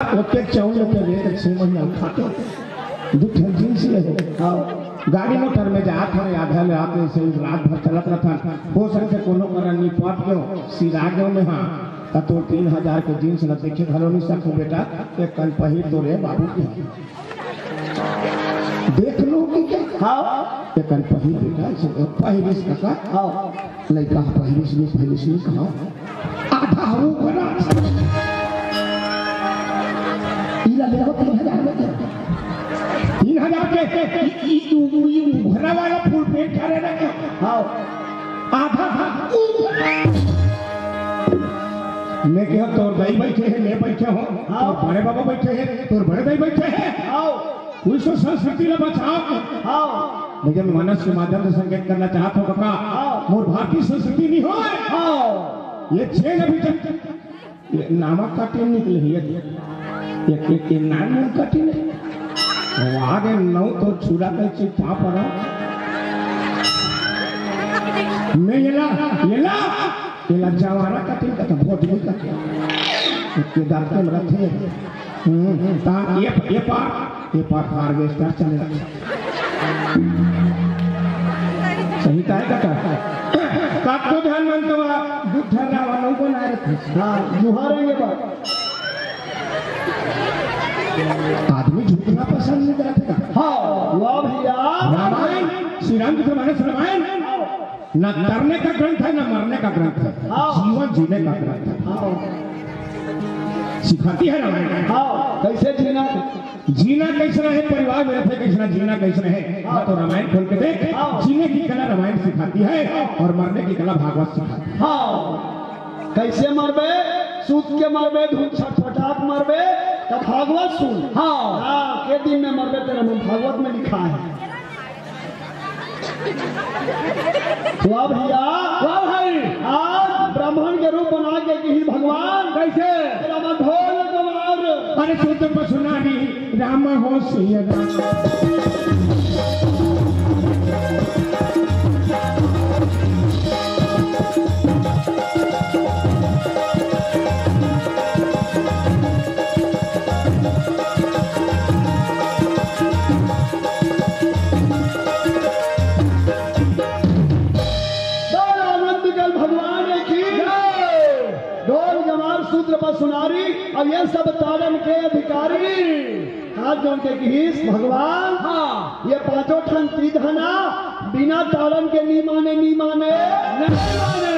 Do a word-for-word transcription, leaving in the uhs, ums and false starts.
ओतेक चाउर लेते रे, त छह महीना खाते। दू ठन जींस ले हो। हाँ। गाड़ी मोटर में जात हन, आधा रात में से रात भर चलत रहथन। हो सकथे कोनो कारण निपट गयो, सिरा गयो में, हाँ। त तोर तीन हजार के जींस ल देखे घलो नहीं सकूं बेटा, एक कन पहिर तो रे बाबू के। देख लो कि क्या? हाँ। एक कन पहिर बेटा, इसे पहिरिस कका। हाँ। लइका ह पहिरिस नहीं, पहिरिस नहीं कहा। आधा हो बना। इला ले हो तीन हजार में के। तीन हजार के, ई, ई, ई, ई उघरा वाला फुल पेंट करे ना के। हाँ। आधा, आधा। मैं कहा, तोर दाई बैठे हे, मैं बैठे हों, हाँ। तोर बड़े बाबा बैठे हे, तोर बड़े दाई बैठे हे। हाँ। वइसो संस्कृति ला बचाओ। हाँ। लेकिन मनस के माध्यम से संकेत करना चाहत हों कका, हाँ। मोर भारतीय संस्कृति नहीं होय। हाँ। ये छेन अभी तक, ये नामक का टीम निकले हे, ये, ये, ये नाम का टीम है। वो आगे नौ तो छुरा के चिपा पड़ा। मैं ये ला, ये ला, ये ला जवारा का टीम का तो बहुत भी का। ये दांत में रखे। हम्म, ता ये, ये पार, ये पार हार्वेस्टर चले। सही कहे कका। कतको झन मन तो दू ठन रावण को ना रखे। हाँ, जुहारेंगे बात। आदमी झुकना पसंद नहीं करते का। हाँ, वाह भैया। रामायण, श्री रामचंद्र मानस रामायण। ना तरने का ग्रंथ है, ना मरने का ग्रंथ है, हाँ। जीवन जीने का ग्रंथ है। हाँ। सिखाती है रामायण। हाँ, कैसे जीना? जीना कैसे रहे, परिवार में रहते कैसे, जीना कैसे रहे, हाँ। तो रामायण खोल के देख। हाँ। जीने की कला रामायण सिखाती है और मरने की कला भागवत सिखाती है। हाँ, कैसे मरबे? सूत के मरबे, धुन छटपटात मरबे, तो भागवत सुन। हाँ। हाँ, के दिन में मरबे तेरा मन भागवत में लिखा है। वाह भैया, वाह भाई। आज ब्राह्मण के रूप बना के किहिस भगवान। कैसे? राम ढोल गवार। अरे सुत पसु नारी राम हो सिया राम। बोल आनंद कल भगवान की जय। ढोल गवार सूत्र पर सुनारी, अब ये सब तारन के अधिकारी। हाथ जोड़ के किहिस भगवान, हाँ। ये पांचों ठन तीधना बिना तारन के नी माने, नी माने। नहीं माने।